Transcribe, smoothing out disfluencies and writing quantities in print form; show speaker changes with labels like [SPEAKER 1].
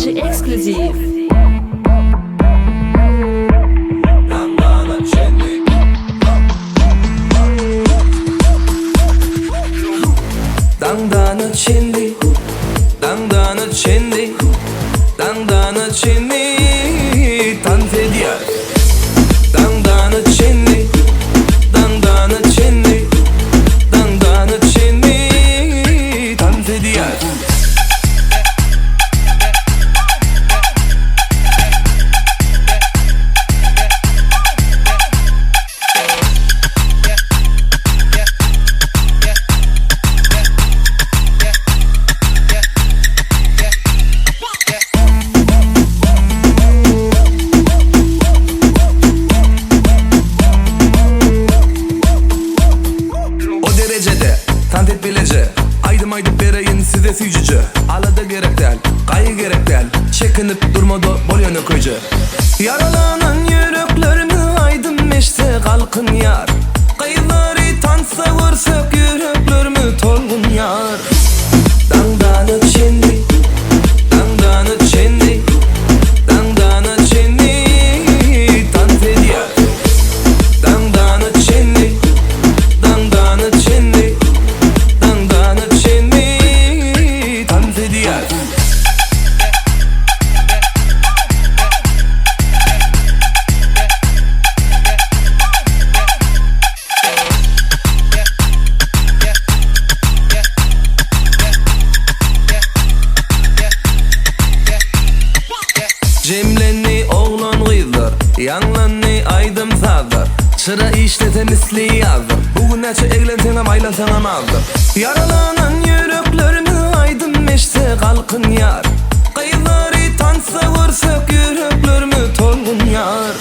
[SPEAKER 1] Ilkinji ekskluziw.
[SPEAKER 2] Daňdana çenli, daňdana çenli, daňdana çenli tans edýär. Daňdana çenli, daňdana çenli, daňdana çenli tans edýär. O derejede tans et bileje Aýdym aýdyp bereýin size süýjüje Alada gerek däl, gaýgy gerek däl Çekinip durmada bol ýönekeýje. Ýaralanan ýüreklerimiz aýdym eşse galkynýar Gyzlary tansda görsek ýüreklerimiz tolgunýar Daňdana çenli, daňdana çenli, daňdana çenli tans edýär Daňdana çenli, daňdana çenli, daňdana çenli tans edýär. Jemlendi oglan-gyzlar, Ýaňlandy aýdym-sazlar. Çyra işlese misli ýazdyr. Bu gün näçe eglenseňem, aýlansaňam azdyr. Ýaralanan ýüreklerimiz aýdym eşse galkynýar. Gyzlary tansda görsek ýüreklerimiz tolgunýar.